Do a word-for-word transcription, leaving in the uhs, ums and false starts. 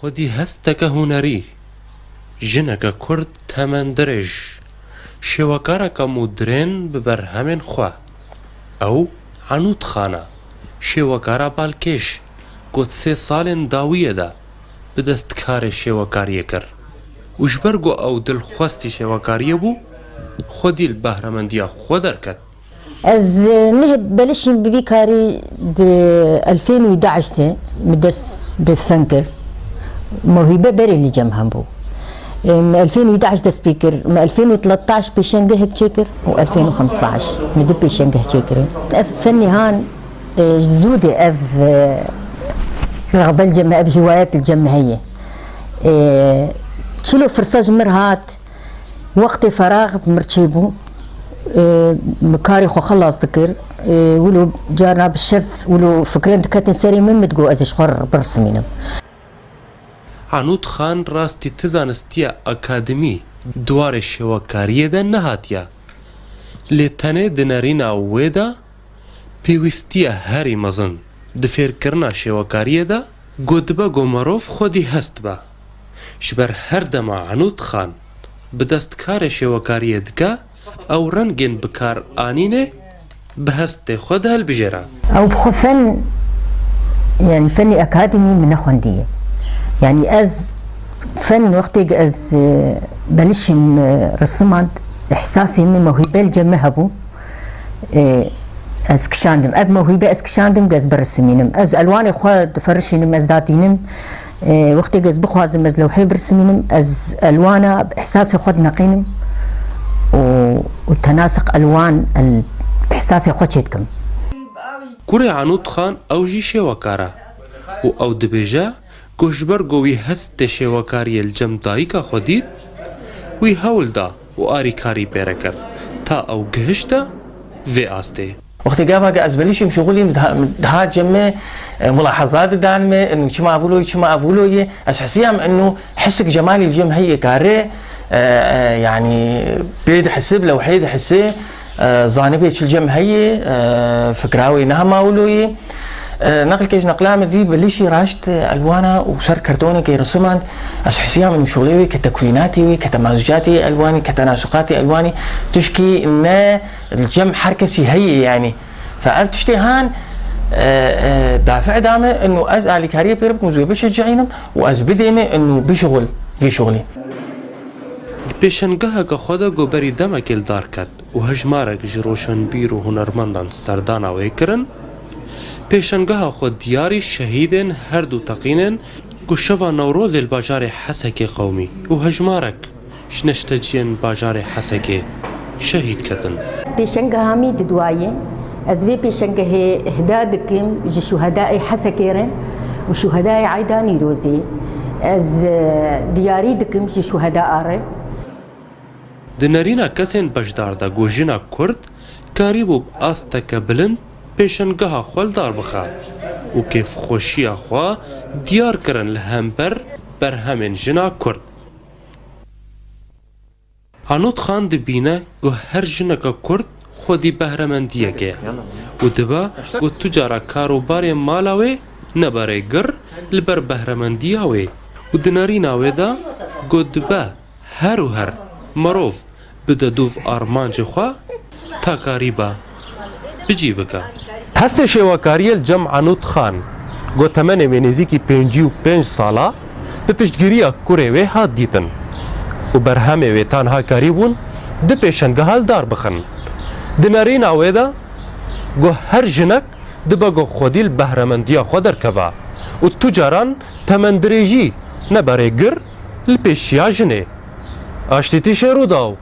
Xwedî hesteke hunerî, jineke kurd temendirêj, şêwekareke modrên bi berhemên xwe. Ew Enût Xan e, şêwekara balkêş, ku di sê salên dawiyê de bi dest karê şêwekariyê kir û ji ber ku ew dilxwestî şêwekariyê bû, xwedî li behremendiya xwe derket. Ez, e, neh belişîm bi vî karî di elfên û deşt de min dest bi fen kir. Mewhîbe berê li cem hem bû. E, min elfên û deşt dest pê kir. Min elfên û tlettaş pêşengehek çêkir û elfên û xemstaş min du pêşengeh çêkirin. Ev fennê han, e, zû de ev, e, rexbe li cem me, ev hîwayet li cem me heye. E, çilo firsa ji mir hat, Wextê ferax bi mir çêbû, e, min karê xwe xelas dikir. E, wilo carna bi şev wilo fikrên diketin serê min, min digot ez ê ji xwe re birsimînim. Enût Xan rastî ti zanistiya akademî di warê şêwekariyê de nehatiye. Lê tenê di nerîna wê de pêwîstiya herî mezin di fêrkirina şêwekariyê de, ku dibe ku mirov xwedî hest be. Ji ber her dema Enût Xan bi dest karê şêwekariyê dike, ew rengên bi kar anînê bi hestê xwe dihilbijêre. Ew bi xwe fen, yanî fenê akademî min nexwendiye. Yanî ez fen wextê ez, e, belişîm, e, resimand, ihsasê min mewhîbe li cem min hebû. E, ez kişandim. Ev mewhîbe ez kişandim, ez birisimînim. Ez elwanê xwe diferişînim, ez datînim. E, wextê ez bixwazim, ez lewhê birisimînim, ez elwana bi ihsasê xwe dineqînim û, û tenasiq elwan el ihsasê xwe çêdikim. Kurê Enût Xan ew jî şêwekar e û ew dibêje ku ji ber ku wî hestê şêwekariyê li cem dayika xwe dît, wî hewl da û arîkarî pê re kir, ta ew gihişte vê astê. Wextê gava ke ez belişîm şixulîm, diha, diha cem me, e, mulahezat didan me, inu çima ev wilo ye, çima ev wilo ye, ez hesiyam inu hisik cemalî li cem heye kare, e, e, yanî pê dihise, bi lewhê dihise, e, zanibê çi li cem heye, e, fikra wê ne hema wilo ye. E, neqlkê ji neqla min dî bilişî raşt, e, elwana û ser kartonekê resimand, ez hesiyam min şolê wê kete kulînatê wê, kete mazûcatê elwanî, kete nasuqatê elwanî, tişkî ne li cem her kesî heye yanî. Fe ev tiştê han, e, e, dafi'e da me, inu ez alîkariyê pê re bikim, ez wê bişecîînim û ez bidême inu bişixul vî şixulî. Di pêşengeheke xwe de ku berî demekê li dar ket û hejmarek ji roşenbîr û hunermendan serdana wê kirin, pêşengeha xwe diyarî şehîdên her du teqînên ku şeva Newrozê li bajarê Hesekê qewimî û hejmarek ji neşteciyên bajarê Hesekê şehîd ketin. Pêşengeha min di duwaye. Ez vê pêşengehê heda dikim ji şuhedayê Hesekê re û şuhedayê eyda Nîrozê. Ez, e, diyarî dikim ji şuheda re. Di nerîna kesên beşdar de ku jina Kurd karîbû bi asteke bilind pêşengeha xwe li dar bixe û kêfxweşiya xwe diyar kirin li hember berhemên jina Kurd. Enût Xan dibîne ku her jineke Kurd xwedî behremendiyek e û dibe ku tu cara karobarê mala wê nebe rêgir li ber behremendiya wê û di nerîna wê de ku dibe her û her mirov bide dûv armancê xwe ta karîbe bi cî bike. Hestê şêwekariyê li cem Enût Xan, ku temenê wê nêzîkî pêncî û pênc sala, bi piştgiriya kurê wê hat dîtin û berhemê wê tanha karîbûn du pêşengeha li dar bixin. Di nerîna wê de, ku her jinek dibe ku xwedî li behremendiya xwe derkeve û tu caran temendirêjî nebe rêgir li pêşiya jinê. Aştîtî Şêrûdaw.